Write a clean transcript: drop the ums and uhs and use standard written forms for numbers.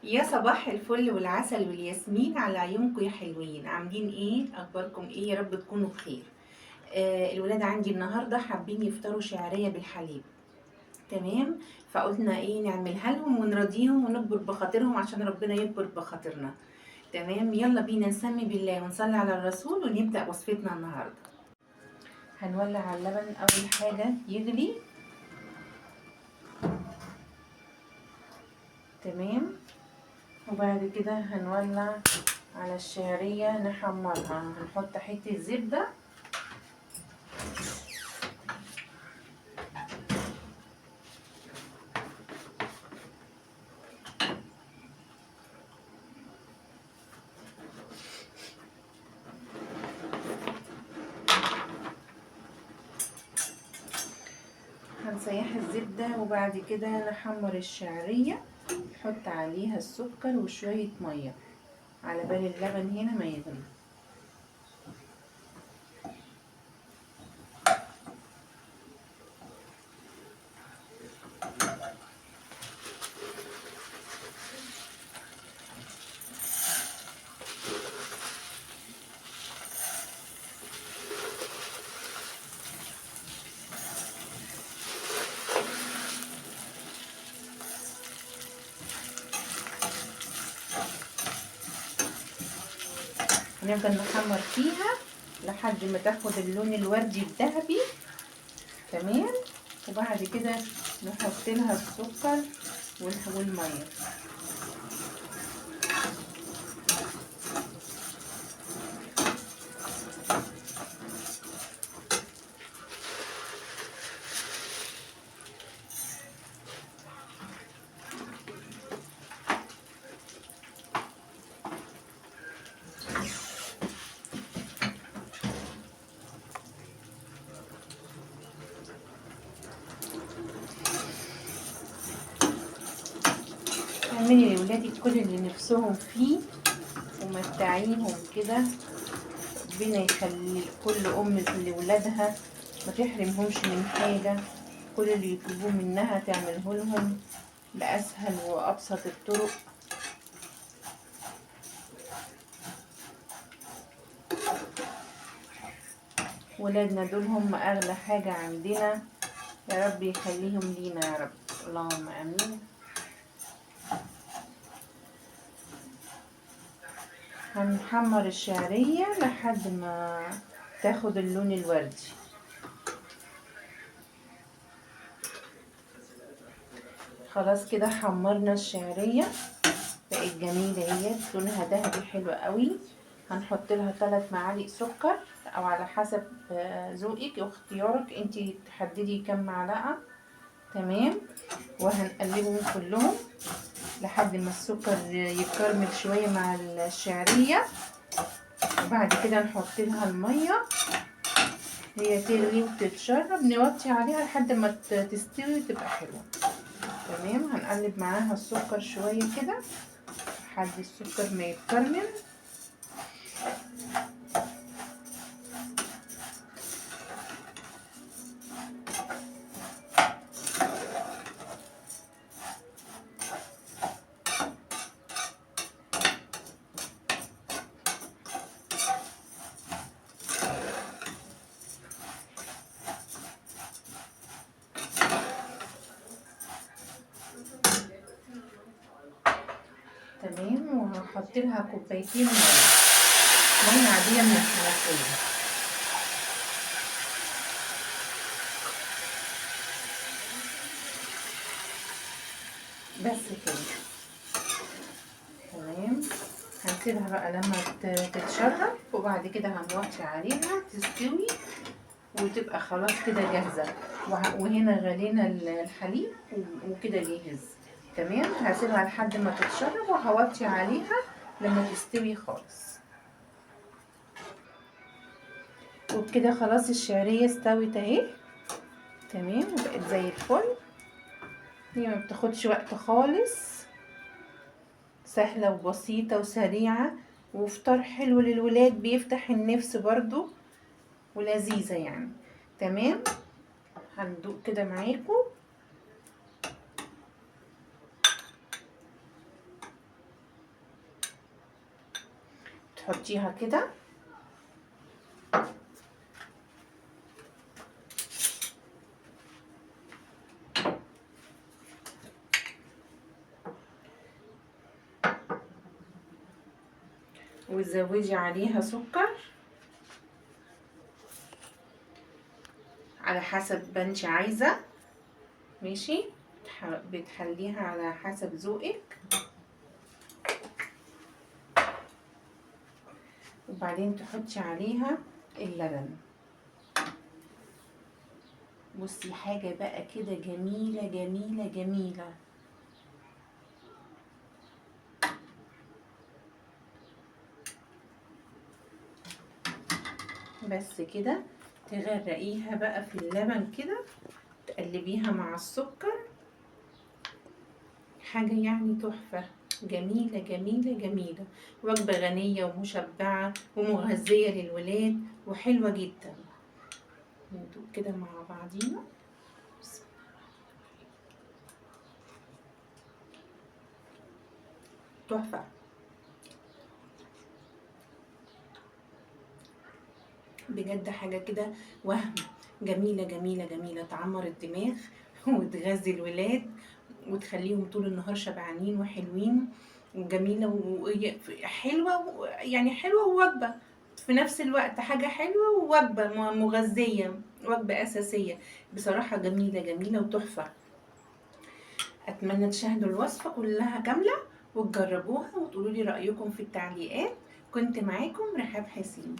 يا صباح الفل والعسل والياسمين على عيونكم يا حلوين. عاملين ايه؟ اخباركم ايه؟ يا رب تكونوا بخير. الولاد عندي النهارده حابين يفطروا شعرية بالحليب، تمام؟ فقلنا ايه، نعملها لهم ونرضيهم ونكبر بخاطرهم عشان ربنا يكبر بخاطرنا، تمام؟ يلا بينا نسمي بالله ونصلي على الرسول ونبدا وصفتنا النهارده. هنولع اللبن اول حاجة يغلي، تمام؟ وبعد كده هنولع على الشعرية نحمرها. هنحط حتة زبدة، هنسيح الزبدة وبعد كده نحمر الشعرية، نحط عليها السكر وشوية مية على بال اللبن هنا ما يغلي. هنفضل نحمر فيها لحد ما تاخد اللون الوردي الذهبي، تمام؟ وبعد كده نحط لها السكر والمية. اعملي لولادك كل اللي نفسهم فيه ومتعيهم كده. ربنا يخلي كل ام لولادها، ما تحرمهمش من حاجة، كل اللي يطلبوه منها تعمله لهم باسهل وابسط الطرق. ولادنا دول هم اغلى حاجة عندنا، يا رب يخليهم لينا يا رب، اللهم امين. هنحمر الشعرية لحد ما تاخد اللون الوردي. خلاص كده حمرنا الشعرية، بقت جميلة اهي، لونها ذهبي حلو قوي. هنحط لها 3 معالق سكر او على حسب ذوقك واختيارك انتي تحددي كم معلقة، تمام؟ وهنقلبهم كلهم لحد ما السكر يتكرمل شوية مع الشعرية، وبعد كده نحط لها المية هي تغلي وتتشرب، نوطي عليها لحد ما تستوي وتبقى حلوة، تمام؟ هنقلب معاها السكر شوية كده لحد السكر ما يتكرمل. تمام، وهحط لها كوبايتين مية عادية من الحنفية. بس كده، تمام. هنسيبها بقى لما تتشرب، وبعد كده هنوطي عليها تستوي وتبقى خلاص كده جاهزة. وهنا غلينا الحليب وكده جاهز، تمام؟ هسيبها لحد ما تتشرب وهوطي عليها لما تستوي خالص. وبكده خلاص الشعرية استوت اهي، تمام؟ وبقت زي الفل. هي ما بتاخدش وقت خالص، سهلة وبسيطة وسريعة، وفطار حلو للولاد بيفتح النفس برضو ولذيذة يعني، تمام؟ هندوق كده معاكم. تحطيها كده. وتزودي عليها سكر على حسب ما انت عايزه. ماشي، بتحليها على حسب ذوقك. وبعدين تحطي عليها اللبن. بصي حاجة بقى كده جميلة جميلة جميلة. بس كده تغرقيها بقى في اللبن كده، تقلبيها مع السكر. حاجة يعني تحفة، جميلة جميلة جميلة. وجبة غنية ومشبعة ومغذية للولاد وحلوة جدا. ندوق كده مع بعضينا. بسم الله الرحمن الرحيم. تحفة بجد، حاجة كده وهم، جميلة جميلة جميلة، تعمر الدماغ وتغذي الولاد وتخليهم طول النهار شبعانين وحلوين وجميلة وحلوة، يعني حلوة ووجبة في نفس الوقت، حاجة حلوة ووجبة مغذية، وجبة أساسية. بصراحة جميلة جميلة وتحفة. أتمنى تشاهدوا الوصفة كلها كاملة وتجربوها وتقولوا لي رأيكم في التعليقات. كنت معاكم رحاب حسين.